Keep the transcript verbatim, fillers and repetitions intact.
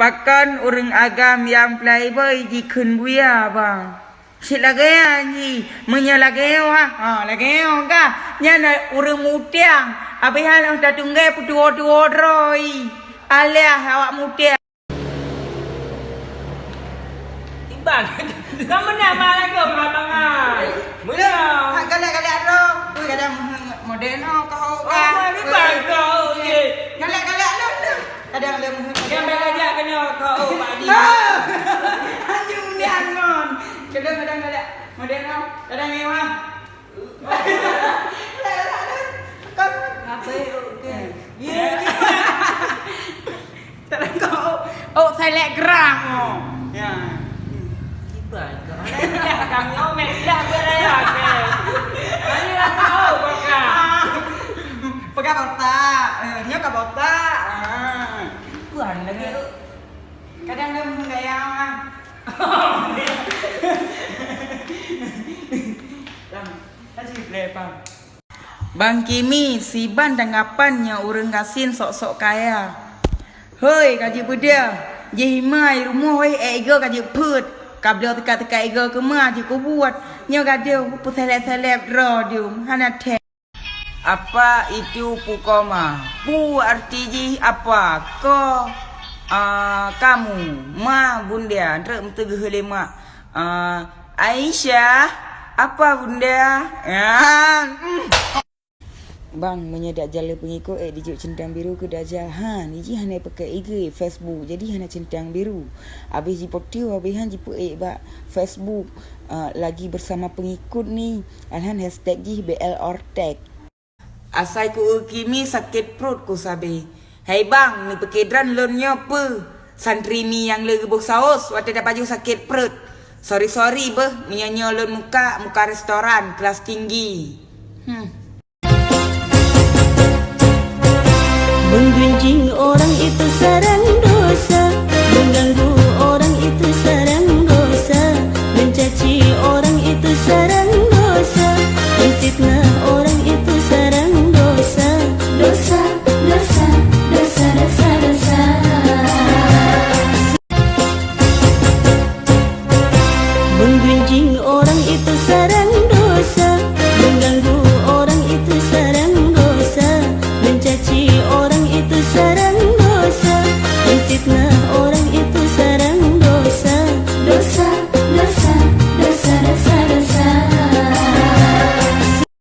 Pakon ureuëng agam nyang playboy jikheun buya, bang? Cit lagée nyan jih, meunyoe lagée nyoe, ha, ha, lagée nyoe ka, nyan na ureuëng mutiang, abéh nyan lôn tatunggée peutuwo-tuwo droe, alias awak mutiang. Iban, kamu nama lagi orang lapangan? Mula. Ha, galak-galak tu. Ui, kadang model no kau kan. Oh, iban kau, okey. Galak-galak tu. Kadang dia meuheuet. Dia main aja kena kau, Pak Haji. Anjing ni angon. Kadang-kadang galak. Model no. Kadang mewah. Apa? Okey. Ya. Tadakau, oh, selebgram, oh. Ya. Kiban kau. Dah kami, oh, dah beraya ke? Ayo lah kau, pegang. Pegang botak. Eh, nyoe ka botak. Ah. Kiban lagi. Kadang dia menggaya, ah. Bang, kasih play, Bang. Bang Kimi, siban tanggapan nyoe ureuëng gasien sok-sok kaya. Hoi, ka jeuet beude, jih imai rumoh hoi ék igoe ka jeuet peuet, ka bloe teuka-teuka igoe keumah jeuet kubuet. Nyoe gadoh peuseleb-seleb droe dum, hana thèe. Apa itu pukoma? Pu arti jih apa? Ko, ah, kamu, ma bunda, treuk meuteugeuh lé mak. Ah, Aisyah, apa bunda? Ah, mm. Bang, meunyoe dak jaleh peungikot ék dijok centang biru keu dak jahan, jih hana pakai I G, Facebook, jadi hana centang biru. Abéh jipotew, abéh han jipeuék bak Facebook, eh, lagi bersama pengikut ni, alhan hashtag jih B L Orteg. Asai ku Kimi sakét pruet ku sabe. Hai bang, neupeuké droen lôn nyoe peue? Santri mi nyang le geuboh saus watée tapajoh sakét pruet. Sorry-sorry beuh, meunyoe nyoe lôn muka, muka restoran kelas tinggi. Hmm. Menggunjing orang itu sarang dosa.